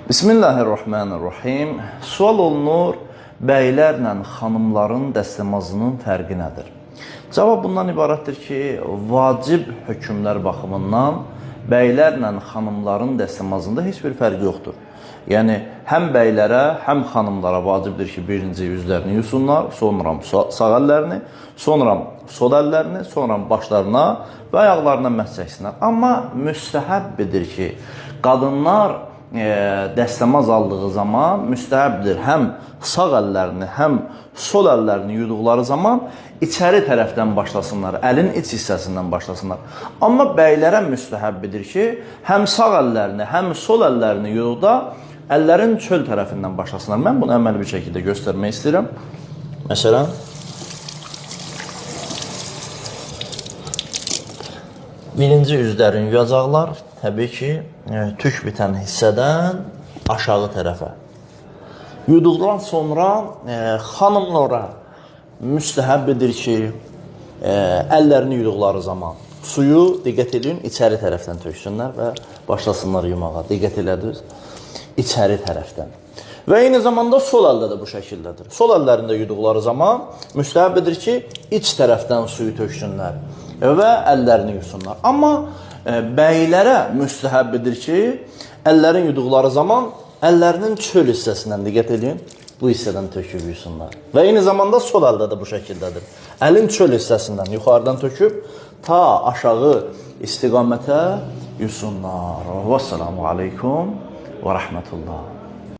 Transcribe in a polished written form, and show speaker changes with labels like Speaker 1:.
Speaker 1: Bismillahirrahmanirrahim. Sual olunur, bəylərlə xanımların dəstəmazının fərqi nədir? Cavab bundan ibarətdir ki, vacib hökmlər baxımından bəylərlə xanımların dəstəmazında heç bir fərq yoxdur. Yəni, həm bəylərə, həm xanımlara vacibdir ki, birinci üzlərini yusunlar, sonra sağ əllərini, sonra sol əllərini, sonra başlarına və ayaqlarına məsh çəksinlər. Amma müstəhəbbidir ki, qadınlar dəstəmaz aldığı zaman müstəhəbdir həm sağ əllərini, həm sol əllərini yuduqları zaman içəri tərəfdən başlasınlar, əlin iç hissəsindən başlasınlar. Amma bəylərə müstəhəbbidir ki, həm sağ əllərini, həm sol əllərini yuduqda əllərin çöl tərəfindən başlasınlar. Mən bunu əməli bir şəkildə göstərmək istəyirəm. Məsələn, birinci üzlərini yuyacaqlar. Təbii ki, tük bitən hissədən aşağı tərəfə. Yuduqdan sonra xanımlara müstəhəbbidir ki, əllərini yuduqları zaman suyu, diqqət edin, içəri tərəfdən töksünlər və başlasınlar yumağa. Diqqət elədiniz, içəri tərəfdən. Və eyni zamanda sol əldə də bu şəkildədir. Sol əllərində yuduqları zaman müstəhəbbidir ki, iç tərəfdən suyu töksünlər və əllərini yusunlar. Amma bəylərə müstəhəbbidir ki, əllərin yuduqları zaman əllərinin çöl hissəsindən, diqqət edin, bu hissədən töküb yusunlar. Və eyni zamanda sol əldə də bu şəkildədir. Əlin çöl hissəsindən yuxarıdan töküb ta aşağı istiqamətə yusunlar. Vəssalamu aleykum və rəhmətullah.